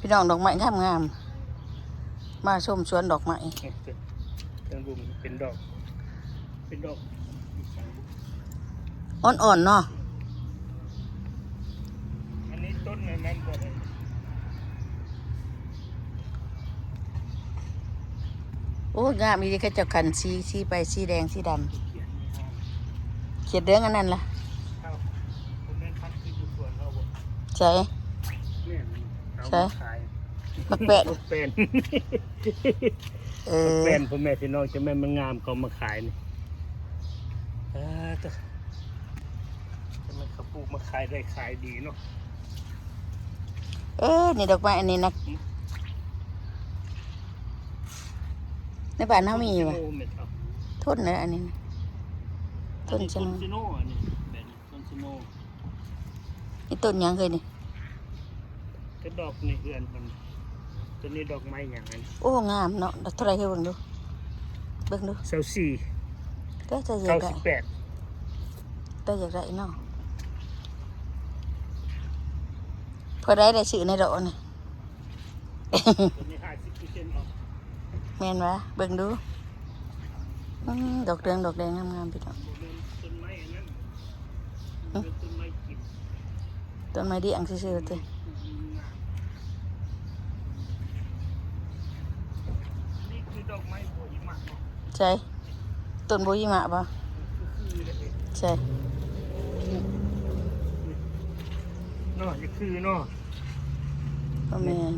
ພີ່ນ້ອງ ດອກໄມ້ງາມໆ ມາຊົມສວນດອກໄມ້ ເທິງລຸ່ມເປັນດອກ ເປັນດອກ ອ່ອນໆເນາະ. ອັນນີ້ຕົ້ນອັນນັ້ນບໍ່ໄດ້ ໂອ້ຍ ງາມອີ່ຫຼີ ເຂົາເຈົ້າຂັນສີ ສີໄປ ສີແດງ ສີດຳ ຂຽດເຫຼືອງອັນນັ້ນລະ ໃສ ໝາກແປ້ນ ໝາກແປ້ນ ເອີ ໝາກແປ້ນ ພໍ່ແມ່ພີ່ນ້ອງ ຈັ່ງແມ່ນມັນງາມ ເຂົາມາຂາຍນີ້ ເອີ ຕະ ຈັ່ງແມ່ນເຂົາປູກມາຂາຍໄດ້ຂາຍດີເນາະ ເອີ ນີ້ດອກໄມ້ອັນນີ້ນະ ໃນບ້ານເຮົາມີຫວະ ຕົ້ນແຫຼະອັນນີ້ນະ ຕົ້ນຊະໂນ ຕົ້ນຊະໂນ ອັນນີ້ແບບນີ້ ຕົ້ນຊະໂນ ນີ້ຕົ້ນຫຍັງເຮີຍນີ້ ກະດອກໃນເຮືອນເພິ່ນ ໂຕນີ້ດອກໄມ້ຫຍັງອັນ ໂອ້ ງາມເນາະ ດອກເທົ່າໃດເຮີຍ ເບິ່ງດູ ເບິ່ງດູ ຊາວສີ່ ແຕ່ຢາກໄດ້ ເກົ້າສິບແປດ ແຕ່ຢາກໄດ້ເນາະ ເທົ່າໃດໄດ້ຊື້ໃນດອກນີ້ ໂຕນີ້ຫ້າສິບເປີເຊັນເນາະ ແມ່ນຫວະ ເບິ່ງດູ ອືມ ດອກເຫຼືອງດອກແດງງາມໆ ພີ່ນ້ອງ ບໍ່ແມ່ນຕົ້ນໄມ້ອັນນັ້ນ ອືມ ເປັນຕົ້ນໄມ້ກິນ ຕົ້ນໄມ້ດ່ຽງຊື່ໆ ຕິ ນີ້ຄືດອກໄມ້ໂບຫິມະເນາະ ໃສ ຕົ້ນໂບຫິມະບໍ່ ຄືໆ ໃສ ເນາະ ຄືເນາະ ບໍ່ແມ່ນ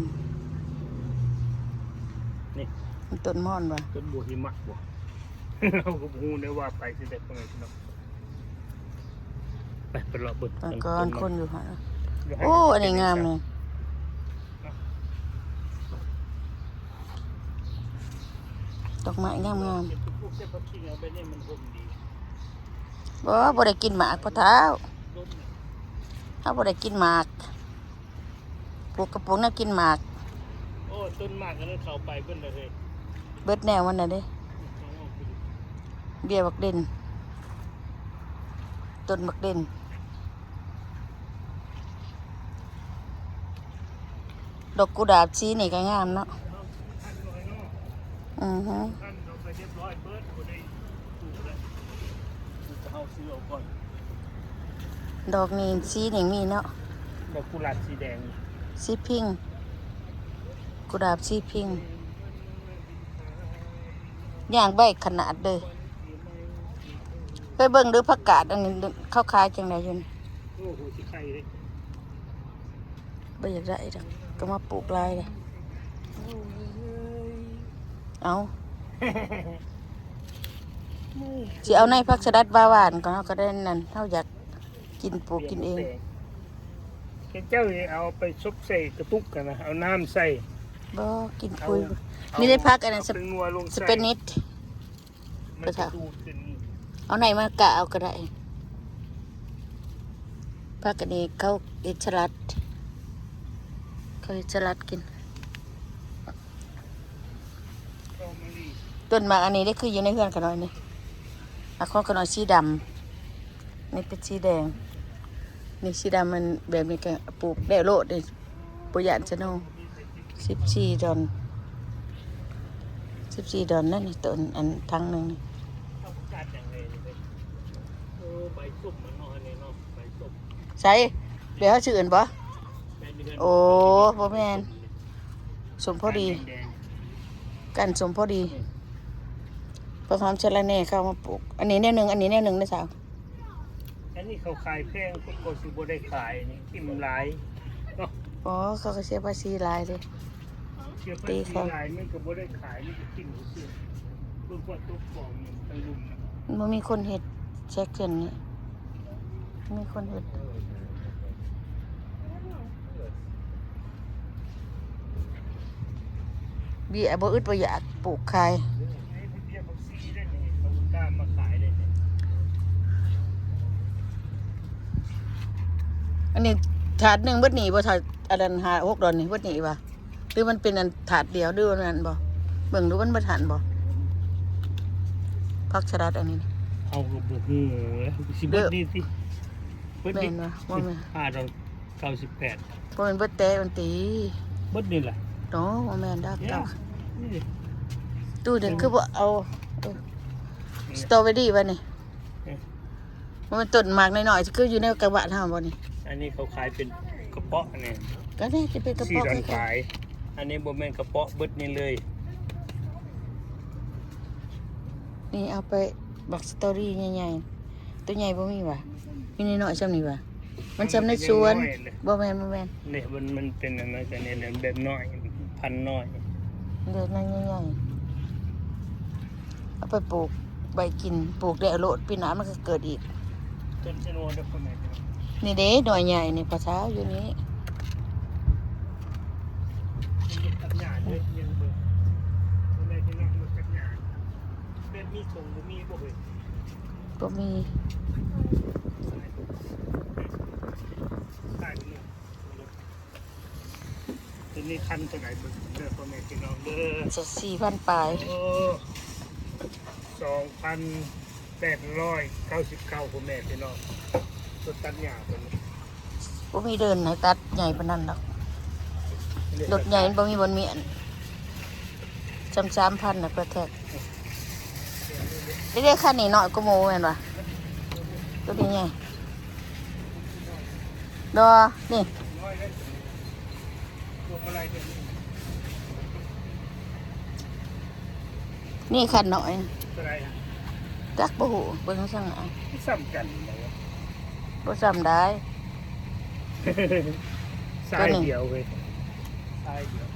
ນີ້ ມັນຕົ້ນມ່ອນບໍ່ ຕົ້ນໂບຫິມະບໍ່ ເຮົາກໍບໍ່ຮູ້ແນວວ່າໄປຊິໄດ້ ພໍ່ແມ່ພີ່ນ້ອງ ໄປ ໄປເລາະເບິ່ງ ເບິ່ງກ່ອນ ຄົນຢູ່ຫັ້ນ ໂອ້ ອັນນີ້ງາມເລີຍ ດອກໄມ້ງາມໆ ບໍ່ ບໍ່ໄດ້ກິນໝາກພໍ່ທ້າວ ເຮົາບໍ່ໄດ້ກິນໝາກ ປູກກະປຸງແນວກິນໝາກ ໂອ້ ຕົ້ນໝາກອັນນັ້ນເຂົາໄປເບິດແລ້ວເຮີຍ ເບິດແນວມັນນະເດ້ ເບ້ຍບັກເດັ່ນ ຕົ້ນບັກເດັ່ນ ດອກກຸດາບສີນີ້ກະງາມເນາະ ອືຮຶ ດອກນີ້ ສີນີ້ມີເນາະ ດອກກຸດາບສີແດງ ສີພິງ ກຸດາບສີພິງ ຍ່າງໄວຂະໜາດເດີ ໄປເບິ່ງເດີຜັກກາດອັນນີ້ ເຂົາຂາຍຈັ່ງໃດຢູ່ນີ້ ໂອ້ໂຫ ຊິໄຂ່ເດ້ ບໍ່ຢາກໄດ້ດອກ ກໍມາປູກຫຼາຍເດ້ ເອົາ ຊິເອົາໃນຜັກສະຫຼັດຫວານໆ ກໍເຮົາກໍໄດ້ນັ້ນ ເຮົາຢາກກິນ ປູກກິນເອງ ເຈົ້າຊິເອົາໄປສົບໃສ່ກະຕຸກຫັ້ນນະ ເອົານ້ຳໃສ່ ບໍ່ ກິນປຸຍ ເອົາ ນີ້ໄດ້ຜັກອັນນັ້ນ ເອົາເປັນງົວລົງໃສ່ ສະເປນິດ ມັນຈະດູດຂຶ້ນ ເອົາໃນມາກະເອົາກໍໄດ້ ຜັກອັນນີ້ເຂົາເຮັດສະຫຼັດ ເຂົາເຮັດສະຫຼັດກິນ ຕົ້ນໝາກອັນນີ້ເດ້ ຄືຢູ່ໃນເຮືອນຂະນ້ອຍນີ້ ອາ ຂອງຂະນ້ອຍສີດຳ ນີ້ເປັນສີແດງ ນີ້ສີດຳ ມັນແບບນີ້ກະປູກໄດ້ໂລດເດ້ ບໍ່ຢ້ານຊະໂນ ສິບສີ່ດອນ ສິບສີ່ດອນນັ້ນ ຕົ້ນອັນຖັງໜຶ່ງນີ້ ໃສ ແບບເຮົາຊື່ອັນບໍ່ ໂອ້ ບໍ່ແມ່ນ ສົ້ມພໍດີ ກ້ານສົ້ມພໍດີ ຜັກຫອມສະລະແໜ່ເຂົາເອົາມາປູກ ອັນນີ້ແນວໜຶ່ງ ອັນນີ້ແນວໜຶ່ງເດ້ສາວ ອັນນີ້ເຂົາຂາຍແພງ ເຂົາກໍຊິບໍ່ໄດ້ຂາຍນີ້ ຖິ້ມຫຼາຍເນາະ ອໍ ເຂົາກໍເສຍພາສີຫຼາຍເດ້ ເສຍພາສີຫຼາຍ ມັນກໍບໍ່ໄດ້ຂາຍ ມັນກໍຖິ້ມຊື່ໆ ເບິ່ງກວ່າຕົກຂອງມັນທັງລຸ່ມນະ ມັນບໍ່ມີຄົນເຮັດ ເຊັກເຊັ່ນນີ້ ມີຄົນເຮັດ ເບ້ຍບໍ່ອຶດບໍ່ຢາກ ປູກຂາຍ ອັນນີ້ຖາດໜຶ່ງເບິດນີ້ບໍ່ ຖາດອັນນັ້ນ ຫ້າຫົກດອນນີ້ເບິດນີ້ຫວາ ຫຼືມັນເປັນອັນຖາດດຽວ ຫຼືວ່ານັ້ນບໍ່ ເບິ່ງດູມັນເບິດຫັ້ນບໍ່ ຜັກສະຫຼັດອັນນີ້ ເຮົາກໍບໍ່ຮູ້ ຊິເບິດນີ້ຕິ ເບິດນີ້ ແມ່ນບໍ່ ບໍ່ແມ່ນ ຫ້າດອນ ເກົ້າສິບແປດ ບໍ່ແມ່ນເບິດແຕ່ມັນຕິ ເບິດນີ້ແຫຼະ. ໂອ້ ບໍ່ແມ່ນດອກ. ເຈົ້າ ນີ້ ຕູ້ນີ້ຄືບໍ່ເອົາ ເອີ ອືມ ສະຕໍເບີຣີວະນີ້? ເອີ ມັນຕົ້ນໝາກນ້ອຍໆ ຄືຢູ່ໃນກະບະເຮົາບໍ່ນີ້? ອັນນີ້ເຂົາຂາຍເປັນກະເປາະນີ້ ກໍໜ້າຈະເປັນກະເປາະ ສີ່ດອນປາຍ. ອັນນີ້ບໍ່ແມ່ນກະເປາະ ເບິດນີ້ເລີຍ. ນີ້ເອົາໄປບັກສະຕໍເບີຣີໃຫຍ່ໆ ໂຕໃຫຍ່ບໍ່ມີຫວາ? ມີນ້ອຍໆ ຊ່ຳນີ້ຫວາ? ມັນຊ່ຳໃນສວນ. ອັນນີ້ກໍຍັງນ້ອຍເລີຍ. ບໍ່ແມ່ນ ບໍ່ແມ່ນ ນີ້ມັນ ມັນເປັນອັນນັ້ນ ອັນນີ້ແບບນ້ອຍ ພັນນ້ອຍ ເລີຍ ນ້ອຍໃຫຍ່ໆ ເອົາໄປປູກໄວ້ກິນ ປູກແລ້ວໂລດ ປີໜ້າມັນກໍເກີດອີກ. ຕົ້ນຊະໂນດເດ້ພໍ່ແມ່ພີ່ນ້ອງ. ນີ້ເດ້ ໜ່ວຍໃຫຍ່ນີ້ ພໍ່ສາວຢູ່ນີ້. ມັນຕັດຫຍ້າເດ້ ຍັງເບິ່ງ ພໍ່ແມ່ພີ່ນ້ອງ ລົດຕັດຫຍ້າ ແບບມີຖົງບໍ່ມີບໍ່ເຮີ້ຍ? ບໍ່ມີ. ຕົວນີ້ຄັນເທົ່າໃດເບິ່ງເດີພໍ່ແມ່ພີ່ນ້ອງເດີ. ສະ ສີ່ພັນປາຍ. ໂອ້ ສອງພັນແປດຮ້ອຍເກົ້າສິບເກົ້າ ພໍ່ແມ່ພີ່ນ້ອງ ລົດຕັດຫຍ້າຕົວນີ້. ບໍ່ມີເດີ່ນໃຫ້ຕັດໃຫຍ່ປານນັ້ນດອກ. ລົດໃຫຍ່ມັນບໍ່ມີບ່ອນມ້ຽນ. ຊ່ຳສາມພັນນະ ເພື່ອແທັກ. ເດ້ໆ ຄັນນີ້ນ້ອຍກວ່າໝູ່ແມ່ນບໍ່? ຕົວນີ້ໃຫຍ່. ບໍ່ ນີ້ ນີ້ຄັນນ້ອຍ. ເທົ່າໃດ? ຈັກ ບໍ່ຮູ້ ເບິ່ງຊັ້ນນະ. ຄືສ່ຳກັນເນາະ. ບໍ່ສ່ຳໄດ້. ສາຍດຽວເວີຍ ສາຍດຽວ.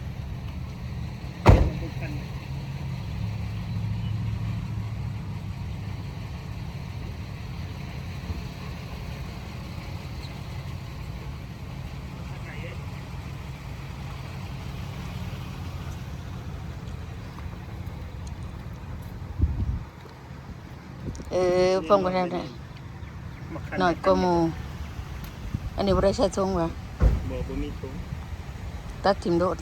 ເອີ ພວງມາລັຍນ້ອຍກວ່າໝູ່. ອັນນີ້ບໍ່ໄດ້ໃສ່ຖົງຫວາ? ບໍ່ ບໍ່ມີຖົງ. ຕັດຖິ້ມໂລດ.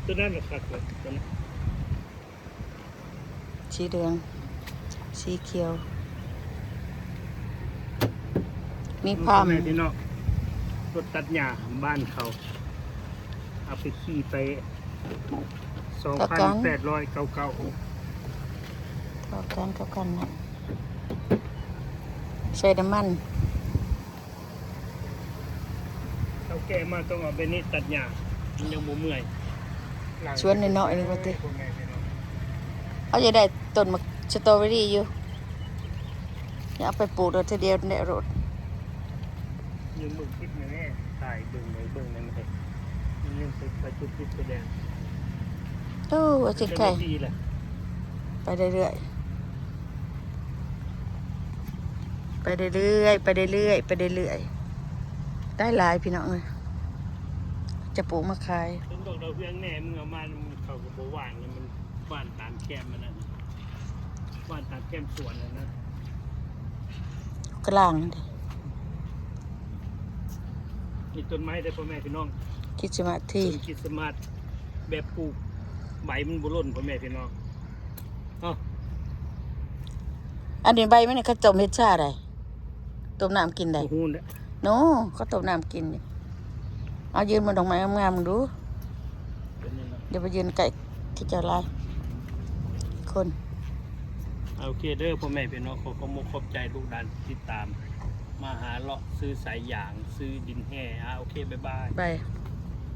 ຕົວນັ້ນລະຄັກເລີຍ ຕົວນັ້ນ. ສີເຫຼືອງ ສີຂຽວ ມີພາມ. ພໍ່ແມ່ພີ່ນ້ອງ ລົດຕັດຫຍ້າບ້ານເຂົາ ເອົາໄປຂີ່ໄປ ສອງພັນແປດຮ້ອຍເກົ້າສິບເກົ້າ. ເທົ່າກັນ ເທົ່າກັນນະ ໃສ່ນ້ຳມັນ. ເຖົ້າແກ່ມາຕ້ອງເອົາແບບນີ້ຕັດຫຍ້າ ມັນຍັງບໍ່ເມື່ອຍ. ສວນນ້ອຍໆນີ້ວ່າຕິ. ເຮົາຢາກໄດ້ຕົ້ນໝາກສະຕໍເບີຣີຢູ່ ຢາກເອົາໄປປູກໂລດ ເທື່ອດຽວແລ້ວໂລດ. ຍັງເບິ່ງຄລິບແນ່ ຖ່າຍເບິ່ງໄວ້ເບິ່ງນັ້ນເດ້ ມັນຍັງໄປຈຸດຕິດໄຟແດງ. ໂອ້ ວ່າຊິໄກ ໄປເລື້ອຍໆ ໄປເລື້ອຍໆ ໄປເລື້ອຍໆ ໄປເລື້ອຍໆ. ໄດ້ຫຼາຍພີ່ນ້ອງເອີຍ ຈະປູກມາຂາຍ. ເປັນດອກດາວເຮືອງແນ່ ມຶງເອົາມາ ເຂົາກໍບໍ່ຫວ່ານ ມັນຫວ່ານຕາມແຄມມັນນັ້ນ ຫວ່ານຕາມແຄມສວນນັ້ນນະ ກະລາງເດ້. ນີ້ຕົ້ນໄມ້ເດ້ພໍ່ແມ່ພີ່ນ້ອງ ຄຣິດສະມາດທີ ຕົ້ນຄຣິດສະມາດ ແບບປູກໃບມັນບໍ່ຫຼົ່ນ ພໍ່ແມ່ພີ່ນ້ອງ. ເອົາ ອັນນີ້ໃບມັນນີ້ ເຂົາຕົ້ມເຮັດຊາໄດ໋ ຕົ້ມນ້ຳກິນໄດ໋. ບໍ່ຮູ້ແຫຼະ ໂນ ເຂົາຕົ້ມນ້ຳກິນນີ້. ເອົາ ຢືນເບິ່ງດອກໄມ້ງາມໆ ເບິ່ງດູ. ເປັນຫຍັງນະ? ຢ່າໄປຢືນໃກ້ເຂົາເຈົ້າຫຼາຍຄົນ. ໂອເຄເດີພໍ່ແມ່ພີ່ນ້ອງ ຂໍຂອບອົກຂອບໃຈລູກຫຼານທີ່ຕິດຕາມ ມາຫາເລາະຊື້ສາຍຢາງ ຊື້ດິນແຮ່. ອາ ໂອເຄ ບາຍບາຍ ບາຍ.